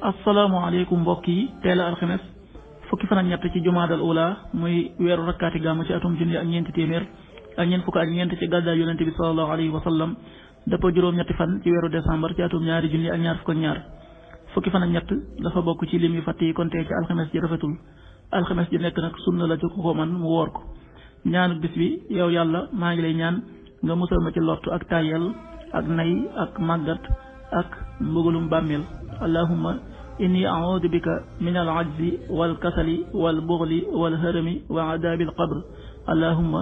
asalaamaaleykum mbokk yi teel a alxames fukki fan ak ñett ci jumaadal ula muy weeru rakkaati gàmm ci atum junni ak ñeenti téeméer ak ñeent fukk ak ñeent ci gàddaay yonente bi sallallahu alayhi wa sallam dëpp juróom-ñetti fan ci weeru décembre ci atum ñaari junni ak ñaar fukk ak ñaar fukki fan ak ñett dafa bokk ci lim yu fàtt yi kon tey ci alxames ji rafetul alxames ji nekk nag sunna la ci ku ko man mu woor ko ñaanu bis bi yow yàlla maa ngi lay ñaan nga musal ma ci lott ak tàyyel ak nay ak màggat ak mbugalum bàmmeel allahumma inni a'udhu bika min al-'ajzi wal kasali wal bughli wal harami wa 'adabi al-qabr allahumma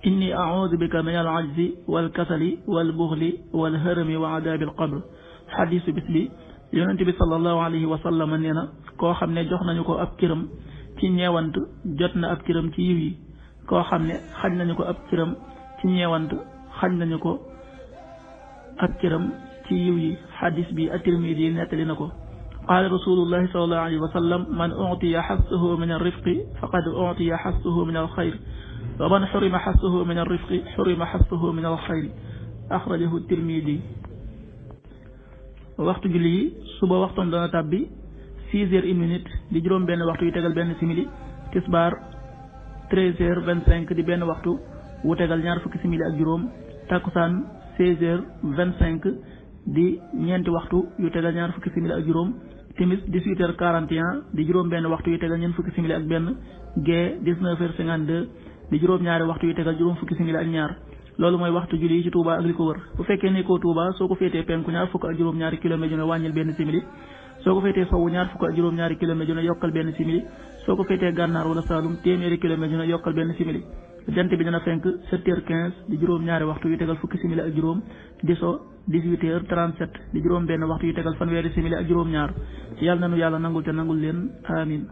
inni a'udhu bika min al-'ajzi wal kasali wal bughli wal harami wa 'adabi al-qabr xadiisu bis bi yonente bi sallallahu alayhi wa sallam nee na koo xam ne jox nañu ko ab cëram ci ñeewant jot na ab cëram ci yiw yi koo xam ne xañ nañu ko ab cëram ci ñeewant xañ nañu ko ab cëram ci yiw yi xadis bi at-Tirmidi yi nettali na ko qaala rasulullahi sallallahu alayhi wa sallam man utiya xassahu min ar-rifqi faqad utiya xassahu min al-xayr wa man xurima xassahu min ar-rifqi xurima xassahu min al-xayr axrajahu at-Tirmidi waxtu julli yi suba waxtoom dana tàbbi 6h01 di juróom benn waxtu yu tegal benn simili tisbaar 13h25 di benn waxtu wu tegal ñaar fukki simili ak juróom takkusaan 16h25 di ñeenti waxtu yu tegal ñaar fukki simili ak juróom timis 18h41 di juróom benn waxtu yu tegal ñeent fukki simili ak benn gee 19h52 di juróom ñaari waxtu yu tegal juróom fukki simili ak ñaar loolu mooy waxtu julli yi ci Touba ak li ko wër bu fekkee nekkoo Touba soo ko féetee penku ñaar fukk ak juróom ñaari kilomètre yu ne wàññil benn simili soo ko féetee sowwu ñaar fukk ak juróom ñaari kilomètre yu ne yokkal benn simili soo ko féetee gànnaar wala Saalum téeméeri kilomètre yu ne yokkal benn simili jant bi dina fenk 7h15 di juróom ñaari waxtu yu tegal fukki simili ak juróom di so 18h37 di juróom benn waxtu yu tegal fanweeri simili ak juróom ñaar yàlla nanu yàlla nangul te nangul leen amin